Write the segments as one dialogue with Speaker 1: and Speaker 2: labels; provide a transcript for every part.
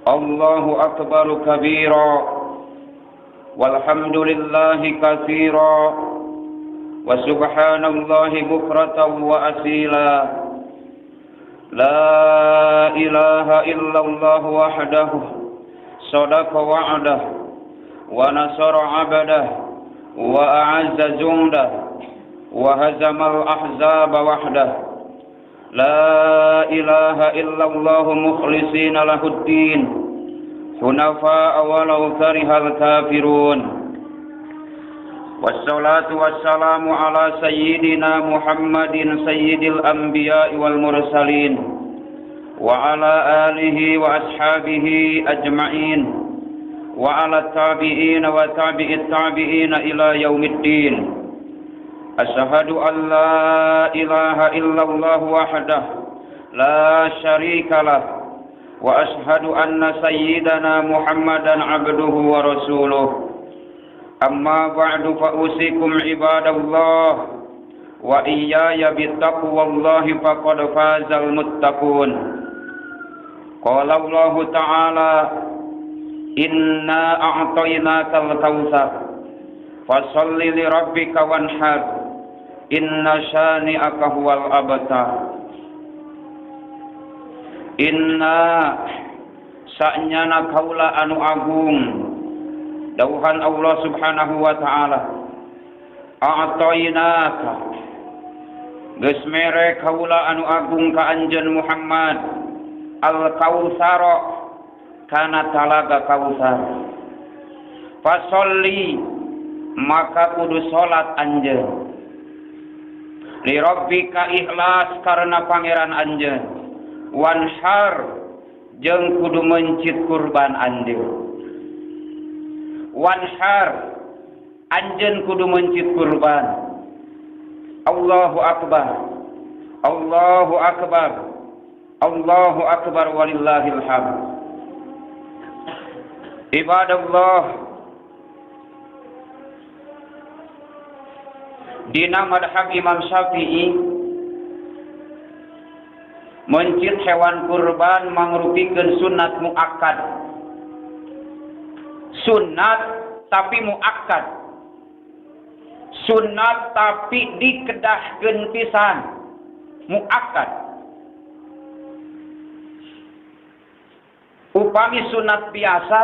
Speaker 1: Allahu akbar kabira walhamdulillahi katsira wa subhanallahi bukratan wa asila. La ilaha illallah wahdahu sadaqa wa'dah wa nasara 'abdah wa a'azza jundah wa hazamal ahzaba wahdah. La ilaha illallah mukhlishina lahuddin hunafa'a walau karihal kafirun. Wassalatu wassalamu ala sayyidina Muhammadin sayyidil anbiya'i wal mursalin wa ala alihi wa ashabihi ajma'in wa ala tabi'ina wa tabi'it tabi'ina ila yaumiddin. Asyhadu an la ilaha illallah wahdah la syarika lah wa asyhadu anna sayyidana Muhammadan abduhu wa rasuluh. Amma ba'du fa usikum ibadallah wa iyaya bittaqwallahi faqad fazal muttaqun. Qala Allahu ta'ala inna a'tainakal kautsar fasholli li rabbika wanhar inna syani'aka huwal abtar. Inna sa'nyana kaula anu agung dawuhan Allah subhanahu wa ta'ala a'tainaka geus mere kaula anu agung ka anjeun Muhammad al-kautsara kana talaga kautsar. Fasholli maka kudu salat anjeun li rabbika ikhlas karena pangeran anjeun, wanhar jeung kudu mencit kurban anjeun. Wanhar anjeun kudu mencit kurban. Allahu akbar, Allahu akbar, Allahu akbar walillahil hamd. Ibadallah, dina madhab Imam Syafi'i mencit hewan kurban mangrupikeun sunat muakkad. Sunat tapi muakkad, sunat tapi dikedahkeun pisan, muakkad. Upami sunat biasa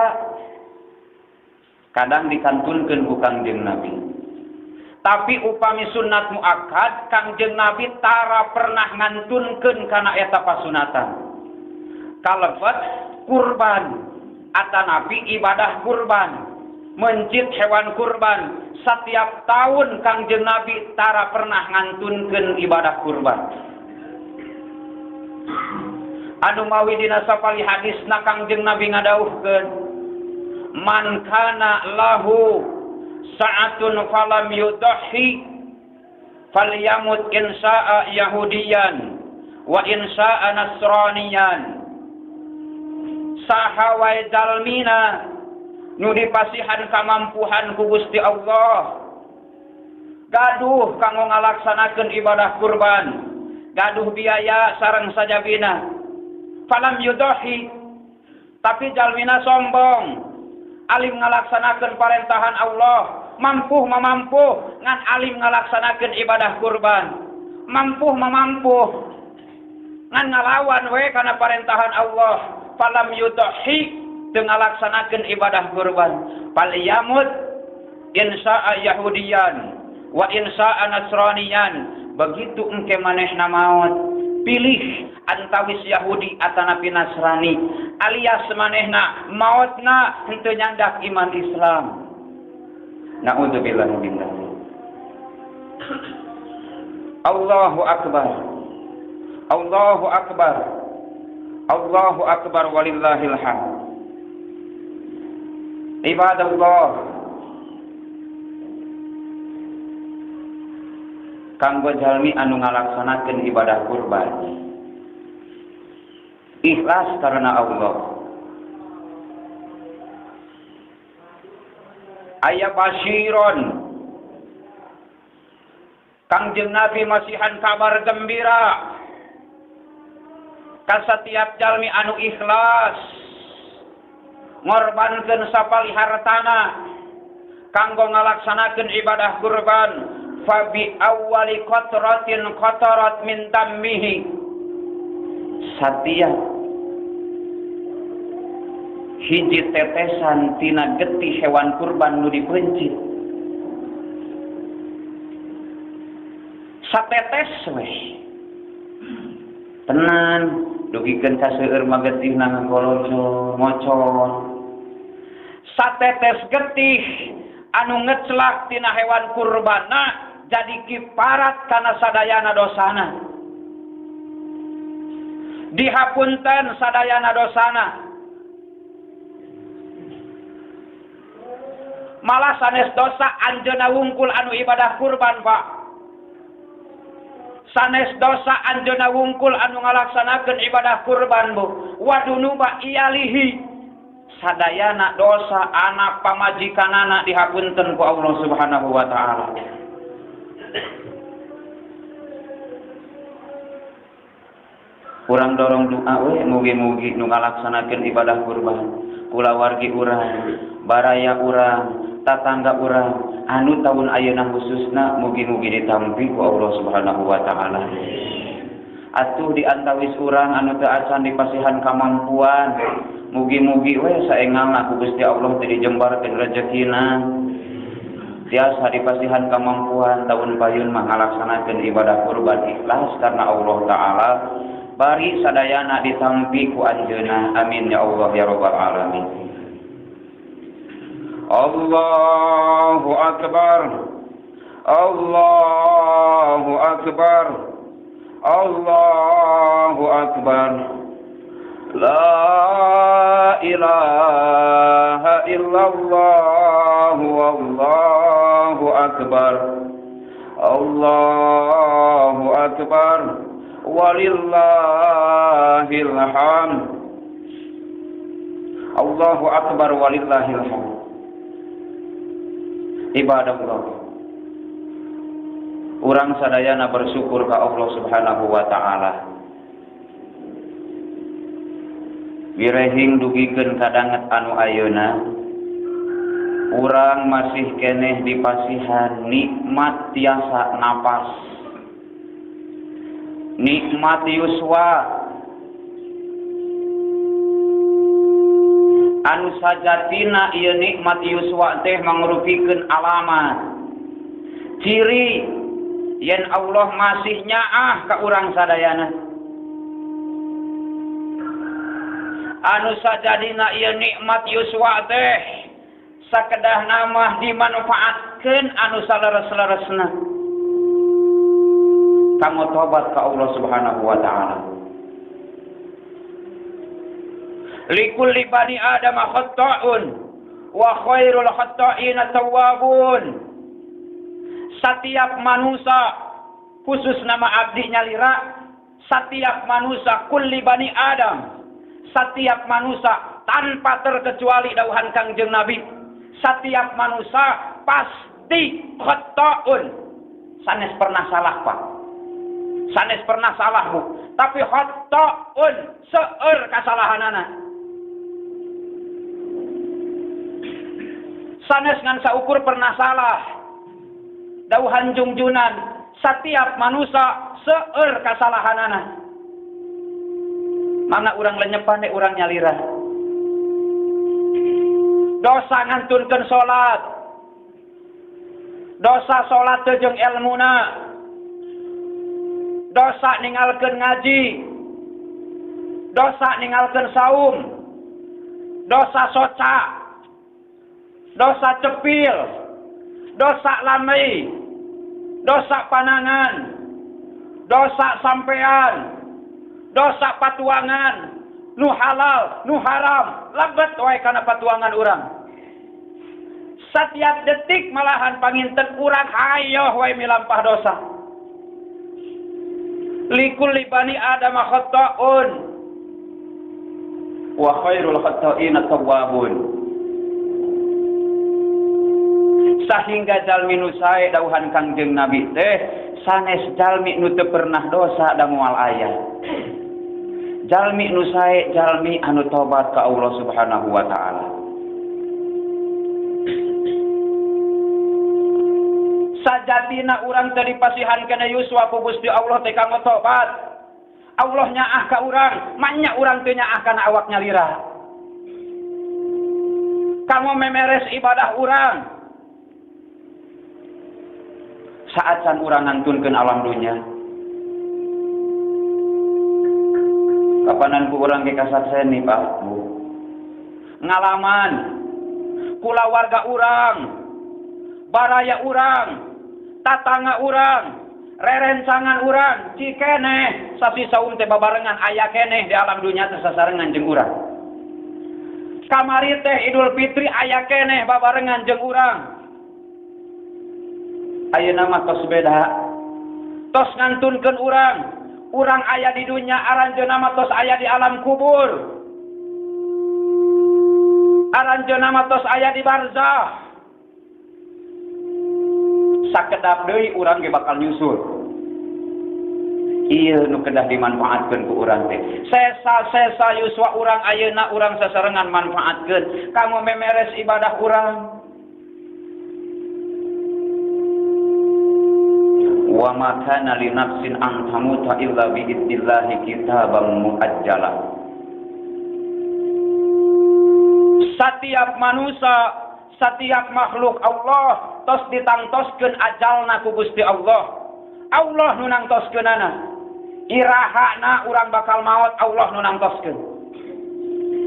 Speaker 1: kadang dikantunkeun ku Kangjeng Nabi, tapi upami sunat muakkad Kangjeng Nabi tara pernah ngantunkeun kana eta pasunatan. Kalebet kurban atanapi ibadah kurban, mencit hewan kurban setiap tahun Kangjeng Nabi tara pernah ngantunkeun ibadah kurban. Anu mawi dina sapali hadisna Kangjeng Nabi ngadawuhkeun man kana lahu sa'atun falam yudhi falyamut insa'a yahudiyan wa insa'a nasraniyan. Saha wae jalmina nu dipasihan kamampuhan ku Gusti Allah gaduh kanggo ngalaksanakeun ibadah kurban, gaduh biaya sareng sajabina, falam yudahi tapi jalmina sombong alim ngalaksanakeun parentahan Allah, mampuh mamampuh ngan alim ngalaksanakeun ibadah kurban, mampuh mamampuh ngan ngalawan we kana parentahan Allah, falam yudahi teu ngalaksanakeun ibadah kurban, falyamut insa'a yahudiyan wa insa'a nasraniyan. Begitu engke manehna maot pilih antawis Yahudi atanapi Nasrani, alias manehna maotna henteu nyandak iman Islam. Na'udzubillah min dzalik. Allahu akbar, Allahu akbar, Allahu akbar walillahil hamd. Ibadallah, kanggo jalmi anu ngalaksanakeun ibadah kurban ikhlas karena Allah, aya basyiron Kangjeng Nabi masihan kabar gembira ka setiap jalmi anu ikhlas ngorbankeun sapalih hartana kanggo ngalaksanakeun ibadah kurban fabi awwali qatratin qatarat min dammihi satiap hiji tetesan tina getih hewan kurban nu dipeuncit satetes weh tenan dugikeun ka seueur mah getihna ngagolocor ngocor satetes getih anu ngeclak tina hewan kurbanna jadi kiparat kana sadayana dosana dihapunten sadayana dosana malah sanes dosa anjeunna wungkul anu ibadah kurban Pak sanes dosa anjeunna wungkul anu ngalaksanakeun ibadah kurban Bu wadunuba iyalihi sadayana dosa anak pamajikanana dihapunten ku Allah Subhanahu wa taala. Urang dorong doa we mugi-mugi nu ngalaksanakeun ibadah kurban kulawargi urang, baraya urang, tatangga urang anu tahun ayeuna khususna mugi-mugi ditampi ku Allah Subhanahu wa taala. Atuh di antawis urang anu teu acan dipasihan kamampuan mugi-mugi we saengalna ku Gusti Allah teu dijembarkeun rejekina tiasa dipasihan kamampuan tahun payun mah ngalaksanakeun ibadah kurban ikhlas karena Allah taala bari sadayana ditampi ku anjeunna amin ya Allah ya rabbal alamin. Allahu akbar Allahu akbar Allahu akbar La ilaha illallah wallahu akbar Allahu akbar walillahil hamd Allahu akbar walillahil hamd. Ibadah Allah urang sadayana bersyukur ka Allah Subhanahu wa taala wirehing dugikeun kadanget anu ayeuna urang masih keneh dipasihan nikmat tiasa napas nikmat yuswa anu sajatina ieu nikmat yuswa teh mangrupikeun alamat ciri yen Allah masih nyaah ka urang sadayana anu sajadina ieu nikmat yuswa teh sakedah namah dimanfaatkeun anu saleres-leresna kanggo tobat ka Allah Subhanahu wa taala. Likulli bani Adam khata'un wa khairul khata'ina tawwabun. Setiap manusia khusus nama abdi nyalira, setiap manusia kulli bani Adam, setiap manusia tanpa terkecuali dauhan Kangjeng Nabi, setiap manusia pasti khata'un. Sanes pernah salah Pak. Sanes pernah salah Bu, tapi khata'un seueur kasalahanana. Sanes ngan saukur pernah salah. Dauhan jungjunan setiap manusia seueur kasalahanana. Mangga urang lenyepan urang nyalira. Dosa ngantunkeun salat. Dosa salat teu jeung elmuna. Dosa ninggalkeun ngaji. Dosa ninggalkeun saum. Dosa soca. Dosa cepil. Dosa lamai. Dosa panangan. Dosa sampean. Dosa patuangan. Nu halal, nu haram, lebet wae kana patuangan urang. Setiap detik malahan panginten urang hayoh wae milampah dosa. Likulli bani Adam khata'un wa khairul khata'ina tawwabun. Sahingga jalmi nu sae dauhan Kangjeng Nabi teh sanes jalmi nu teu pernah dosa da moal aya. Jalmi nu sae jalmi anu tobat ka Allah Subhanahu wa taala. Sajatina urang teh dipasihan kana yuswa ku Gusti Allah teh kanggo tobat. Allah nyaah ka urang, manya urang teh nyaah kana awak nyalira. Kanggo memeres ibadah urang. Saat can urang ngantunkeun alam dunya. Kapanan ku urang ge kasakseni Pak Bu. Ngalaman kulawarga urang, baraya urang, tatangga urang, rerencangan urang, cikeneh sasi saum teh babarengan aya keneh di alam dunya teh sasarengan jeung urang. Kamari teh Idul Fitri aya keneh babarengan jeung urang. Ayeuna mah tos beda. Tos ngantunkeun urang. Urang aya di dunya aranjeunna mah tos aya di alam kubur. Aranjeunna mah tos aya di barzah. Sakedap deui urang ge bakal nyusul. Ieu nu kedah dimanfaatkeun ku urang teh. Sesa-sesa yuswa urang ayeuna urang sasarengan manfaatkeun kanggo memeres ibadah urang. Wa ma kana li nafsin an tamuta illa bi idnillahi kitaban muajjala. Setiap manusia, setiap makhluk Allah tos ditangtoskeun ajalna ku Gusti Allah. Allah nu nangtoskeunana. Irahana urang bakal maot Allah nu nangtoskeun.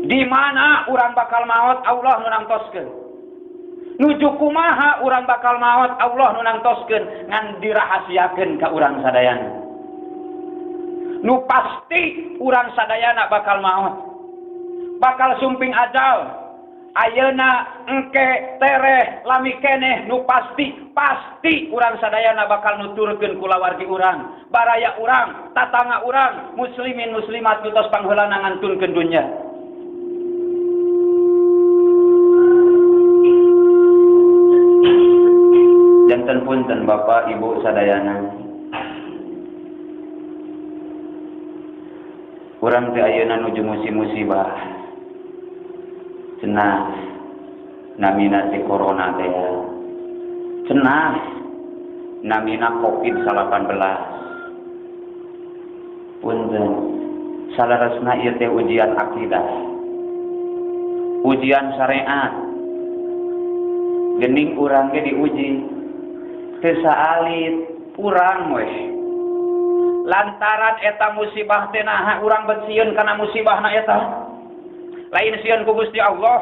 Speaker 1: Di mana urang bakal maot Allah nu nangtoskeun. Nuju kumaha urang bakal maot Allah nu nangtoskeun ngan dirahasiakeun ka urang sadayana. Nu pasti urang sadayana bakal maot. Bakal sumping ajal. Ayeuna engke tereh lami keneh nu pasti pasti urang sadayana bakal nuturkeun kulawargi urang, baraya urang, tatangga urang, muslimin muslimat nu tos pangheulana ngantunkeun dunya. Janten punten Bapak Ibu sadayana. Urang teh ayeuna nuju musim-musibah. Cenah namina teh corona teh. Cenah namina Covid-19. Punten saleresna ieu teh ujian akidah. Ujian syariat. Gening urang ge diuji. Teu saalit urang weh. Lantaran eta musibah teh naha urang bet sieun kana musibahna eta. Lain sieun ku Gusti Allah.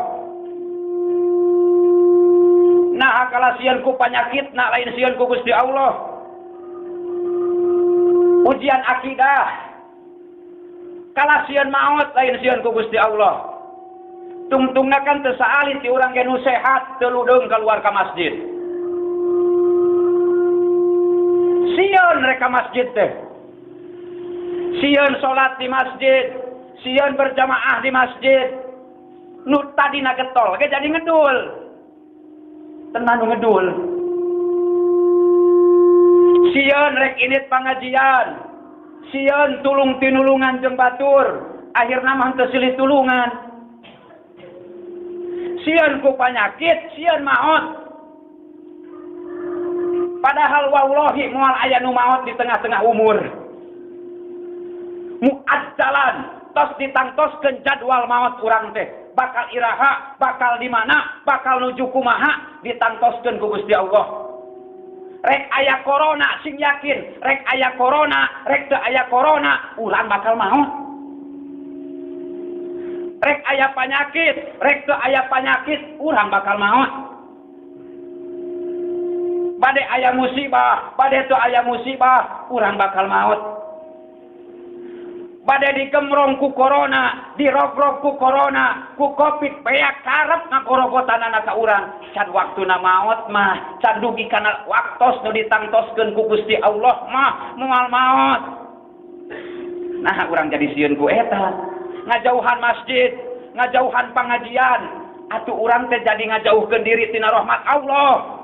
Speaker 1: Naha kalah sieun ku panyakitna lain sieun ku Gusti Allah. Ujian akidah. Kalah sieun maot lain sieun ku Gusti Allah. Tungtungna kan teu saalit ti urang ge nu sehat teu ludeung keluar ka masjid. Sieun rek ka masjid teh. Sieun salat di masjid. Sieun berjamaah di masjid. Nu tadina getol ge jadi ngedul. Tenan nu ngedul. Sieun rek init pangajian. Sieun tulung tinulungan jeung batur. Akhirna mah teu silih tulungan. Sieun ku panyakit, sieun maot. Padahal wallahi moal aya nu maot di tengah-tengah umur. Muajjalan tos ditangtoskeun jadwal maot urang teh bakal iraha, bakal di mana, bakal nuju kumaha ditangtoskeun ku Gusti Allah. Rek aya corona sing yakin, rek aya corona, rek teu aya corona, urang bakal maot. Rek aya panyakit, rek teu aya panyakit, urang bakal maot. Bade aya musibah, bade teu aya musibah, urang bakal maot. Bade digemrong ku corona, dirogrog ku corona, ku covid, beak karep ngakorogotanana ka urang. Can waktuna maot mah, can dugi kana waktos nu ditangtoskeun ku Gusti Allah mah moal maot. Nah urang jadi sieun ku eta. Ngajauhan masjid, ngajauhan pangajian, atuh urang teh jadi ngajauhkeun diri tina rahmat Allah.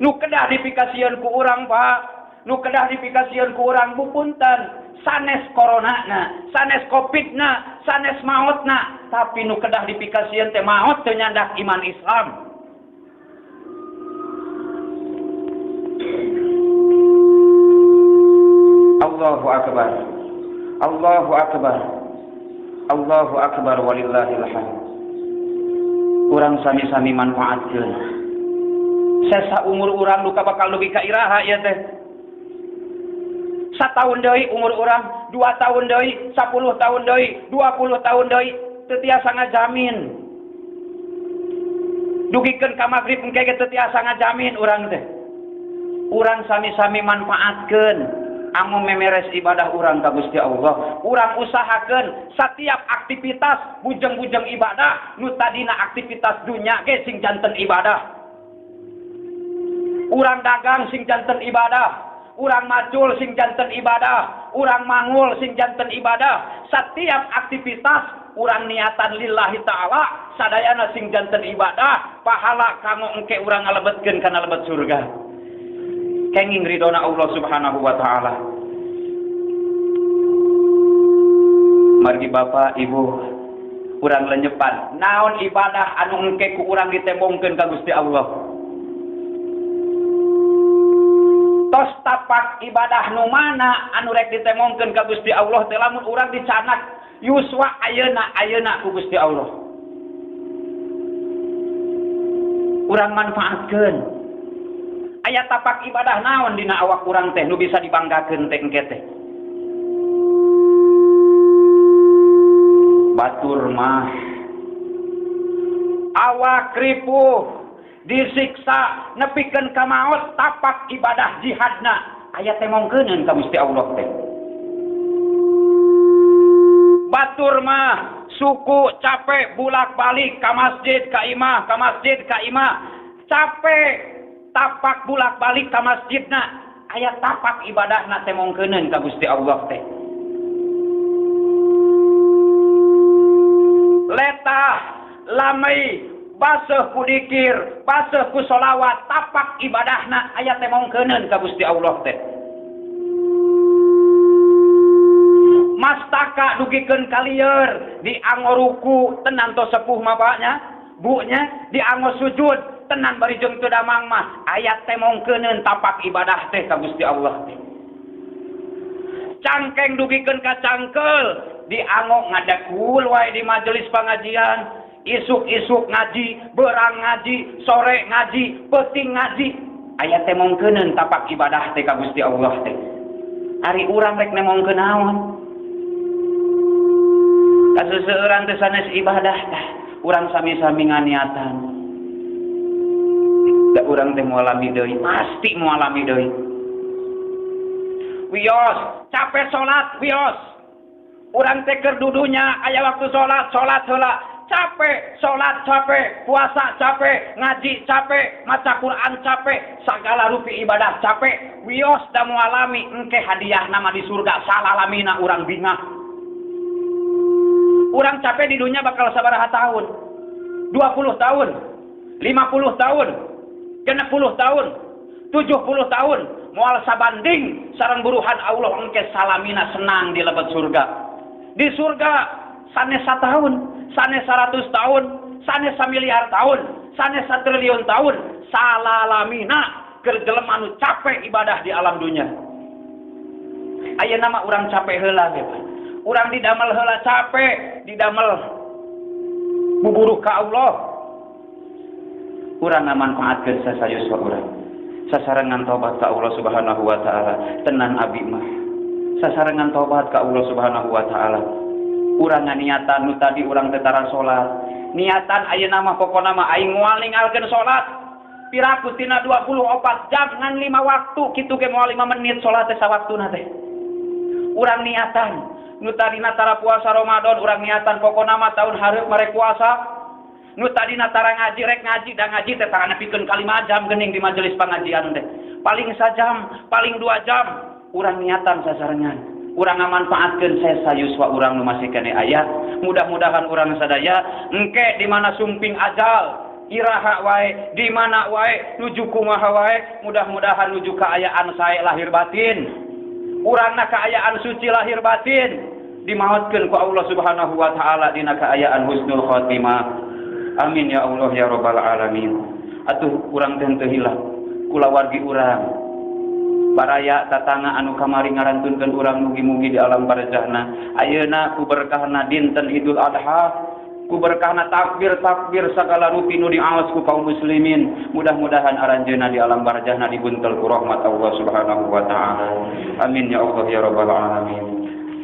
Speaker 1: Nu kedah dipikasieun ku urang, Pak. Nu kedah dipikasieun ku urang bu punten, sanes coronana, sanes covidna, sanes maotna, tapi nu kedah dipikasieun teh maot teu nyandak iman Islam. Allahu akbar. Allahu akbar. Allahu akbar walillahil hamd. Urang sami-sami manfaatkeun. Sesa umur urang duka bakal dugi ka iraha ieu teh. Sataun deui umur urang, 2 tahun deui, 10 tahun deui, 20 tahun deui, teu tiasa ngajamin. Dugikeun ka magrib engke ge teu tiasa ngajamin urang teh. Urang sami-sami manfaatkeun anu memeres ibadah urang ka Gusti Allah. Urang usahakeun setiap aktivitas bujeng-bujeng ibadah, nu tadina aktivitas dunya ge sing janten ibadah. Urang dagang sing janten ibadah, urang macul sing janten ibadah, urang mangul sing janten ibadah. Setiap aktivitas urang niatan lillahi ta'ala, sadayana sing janten ibadah, pahala kanggo engke urang ngalebetkeun kana lebet surga. Kenging ridona Allah Subhanahu wa ta'ala. Margi Bapak Ibu, urang lenyepan naon ibadah anu engke ku urang ditembongkeun ka Gusti Allah. Tos tapak ibadah nu mana anu rek ditembongkeun ka Gusti Allah teh lamun urang dicanak yuswa ayeuna ayeuna ku Gusti Allah. Urang manfaatkeun. Aya tapak ibadah naon dina awak urang teh nu bisa dibanggakeun teh engke teh. Batur mah awak ripuh disiksa nepikeun ka maot tapak ibadah jihadna aya temongkeuneun ka Gusti Allah teh. Batur mah suku capek bulak-balik ka masjid ka imah, ka masjid ka imah, capek tapak bulak-balik ka masjidna aya tapak ibadahna temongkeuneun ka Gusti Allah teh. Letah lamai baseuh ku dikir, baseuh ku solawat, tapak ibadahna aya temongkeuneun ka Gusti Allah teh. Mastaka dugikeun kalieur diango ruku tenan to sepuh mah bapaknya, bunya diango sujud tenan bari jeung teu damang mah aya temongkeuneun tapak ibadah teh ka Gusti Allah teh. Cangkeng dugikeun ka cangkel diango ngadakul wae di majelis pengajian, isuk-isuk ngaji, berang ngaji, sore ngaji, peuting ngaji, aya temongkeuneun tapak ibadah teh ka Gusti Allah teh. Ari urang rek nemongkeun naon? Kasuseueuran teh sanes ibadah tah, urang sami-sami nganiatan. Da urang teh moal lami deui, pasti moal lami deui. Wios, capek salat, wios. Urang teh keur dudunya aya waktu salat, salat heula. Capek, salat capek, puasa capek, ngaji capek, maca Quran capek, sagala rupi ibadah capek. Wios da moal lami engke hadiah nama di surga salalamina urang bingah. Urang capek di dunia bakal sabaraha tahun? 20 tahun, 50 tahun, 60 tahun, 70 tahun, moal sabanding sareng buruhan Allah engke salamina senang di lebet surga. Di surga sanes satahun, sanes 100 tahun, sanes samiliar tahun, sanes satriliun tahun, salalamina keur jelema anu capek ibadah di alam dunia. Ayeuna mah urang capek heula ge. Urang didamel heula capek, didamel buburuh ka Allah. Urang ngamanfaatkeun sasayuswa urang. Sasarengan tobat ka Allah Subhanahu wa taala, tenan abi mah. Sasarengan tobat ka Allah Subhanahu wa taala. Urang nganiatan nu tadi urang teh tara salat. Niatan ayeuna mah pokona mah aing moal ninggalkeun salat. Piraku tina 24 jam ngan 5 waktu kitu ge moal 5 menit salat teh sawaktuna teh. Urang niatan nu tadina tara puasa Ramadan urang niatan pokona mah tahun hareup marek puasa. Nu tadina tara ngaji rek ngaji da ngaji teh tara nepikeun ka 5 jam geuning di majelis pengajian teh. Paling sajam, paling 2 jam urang niatan sasarengan. Urang ngamanfaatkeun sesa yuswa urang nu masih keneh aya. Mudah-mudahan urang sadaya engke di mana sumping ajal iraha wae, di mana wae nuju kumaha wae, mudah-mudahan nuju kaayaan sae lahir batin. Urangna kaayaan suci lahir batin dimautkeun ku Allah Subhanahu wa taala dina kaayaan husnul khotimah. Amin ya Allah ya rabbal alamin. Atuh urang teh henteu hilap kulawargi urang. Baraya tatangga anu kamari ngarantunkeun urang mugi-mugi di alam barzahna ayeuna ku berkahna dinten Idul Adha, ku berkahna takbir-takbir sagala rupi nu diaos ku kaum muslimin, mudah-mudahan aranjeunna di alam barzahna dibuntel ku rahmat Allah Subhanahu wa taala. Amin ya Allah ya rabbal alamin.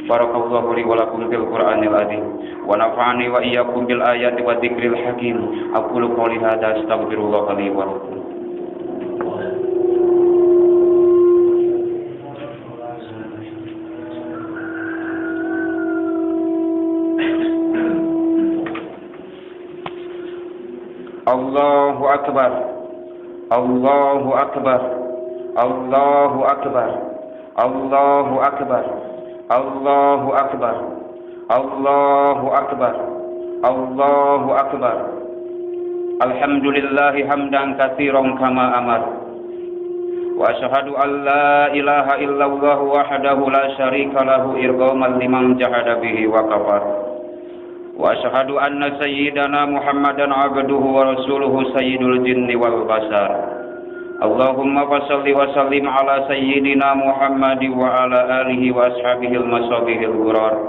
Speaker 1: Barakallahu li wa lakum fil Qur'anil azim wa nafa'ani wa iyyakum bil ayati wa dzikril hakim. Aqulu qouli hadza astaghfirullah li wa lakum. Allahu akbar, Allahu akbar, Allahu akbar, Allahu akbar, Allahu akbar, Allahu akbar, Allahu akbar. Alhamdulillahi hamdan katsiran kama amar. Wa asyhadu an la ilaha illallah wahdahu la syarika lahu irghaman liman jahada bihi wa kafar. Wa asyhadu anna sayyidana Muhammadan abduhu wa rasuluhu sayyidul jinni wal bashar. Allahumma fashalli wa sallim ala sayyidina Muhammad wa ala alihi wa ashabihi al-masabihil ghurar.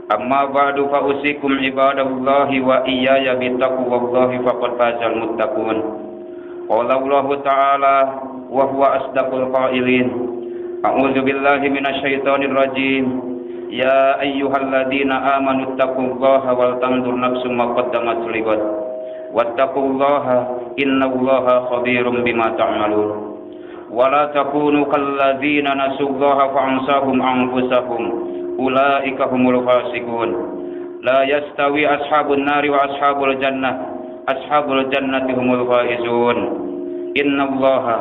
Speaker 1: Amma ba'du fa usikum ibadallahi wa iyaya bittaqwallahi faqad fazal muttaqun. Qala Allahu ta'ala wa huwa asdaqul qailin. A'udzu billahi minasyaitonir rajim. Ya ayyuhalladzina amanu taqullaha wal tanzur nafsum ma qaddamat lighad. Wattaqullaha innallaha khabirum bima ta'malun. Wa la takunu kalladzina nasullaha fa'ansahum anfusahum. Ulaika humul fasiqun. La yastawi ashabun nari wa ashabul jannah. Ashabul jannati humul faizun. Innallaha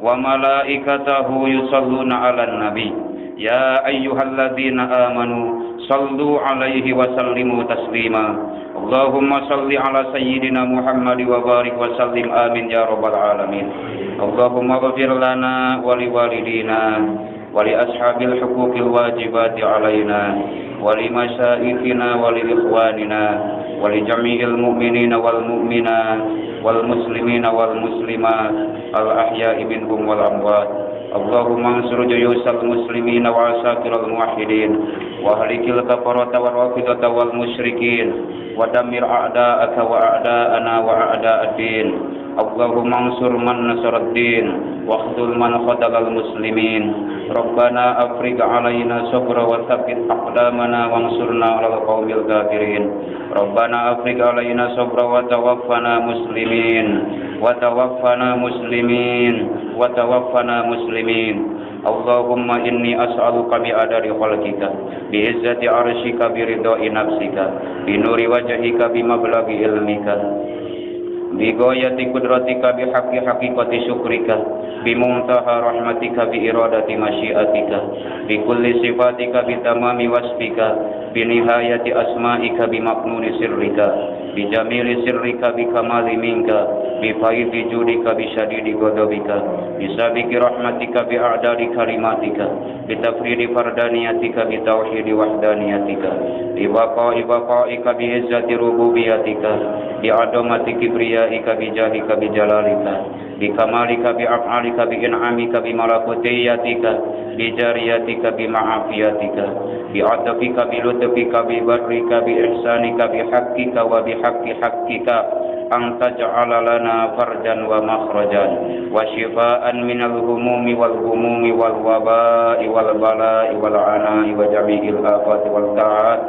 Speaker 1: wa malaikatahu yusalluna 'alan nabi. Ya ayyuhalladzina amanu sallu alaihi wa sallimu taslima. Allahumma salli ala sayyidina Muhammad wa barik wa sallim, amin ya rabbal alamin. Allahumma ighfir lana wa liwalidina wa li ashabil huquqil wajibati alaina wa li masyayikhina wa li ikhwanina wa li jami'il mu'minina wal mu'minat wal muslimina wal muslimat al ahya'i minhum wal amwat. Allahumma ansur juyusal muslimina wa asakiral muwahhidin wa ahlikil kafarata wal rafidata wal musyrikin wa dammir a'da'aka wa a'da'ana wa a'da'ad din. Allahumma ansur man nasarad din wa khdul man khadalal muslimin. Rabbana afrigh alaina sabra wa tsabbit aqdamana wansurna 'alal qaumil kafirin. Rabbana afrigh alaina sabra wa tawaffana muslimin wa tawaffana muslimin wa tawaffana muslimin. Allahumma inni as'aluka bi adadi khalqika bi izzati arsyika bi ridai nafsika bi nuri wajhika bi mablaghi ilmika bi ghayati qudratika bi haqqi haqiqati syukrika bi muntaha rahmatika bi iradati masyiatika bi kulli sifatika bi tamami wasfika bi nihayati asma'ika bi maqnuni sirrika bi jamili sirrika bi kamali minka bi faidi judika bi syadidi ghadabika bi sabiqi rahmatika bi a'dadi kalimatika bi tafridi fardaniyatika bi tauhidi wahdaniyatika bi baqa'i baqa'ika bi izzati rububiyatika bi adamati kibriyaika bi jahika bi jalalika bi kamalika bi af'alika bi in'amika bi malakutiyatika bi jariyatika bi ma'afiyatika bi adafika bi lutfika bi barrika bi ihsanika bi haqqika wa bi haqqi haqqika an taj'ala lana farjan wa makhrajan wa shifaan minal humumi wal humumi wal waba'i wal bala'i wal ana'i wa jami'il afati wal ta'at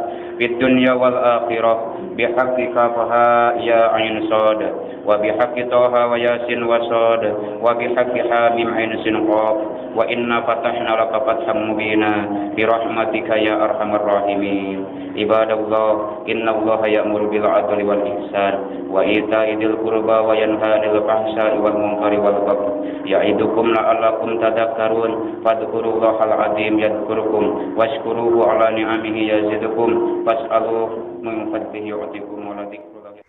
Speaker 1: fid dunya wal akhirah bi haqqika faha ya ain sad wa bi haqqi taha wa yasin wa sad wa bi haqqi hamim ain sin qaf wa inna fatahna laka fatham mubina bi rahmatika ya arhamar rahimin. Ibadallah, innallaha ya'muru bil adli wal ihsan wa ita'i dzil qurba wa yanha 'anil fahsya'i wal munkari wal baghi ya'idukum la'allakum tadhakkarun. Fadhkurullahal 'azim yadhkurkum washkuruhu 'ala ni'amihi yazidkum fas'aluhu min fadlihi yu'tikum wa la dzikrullahi.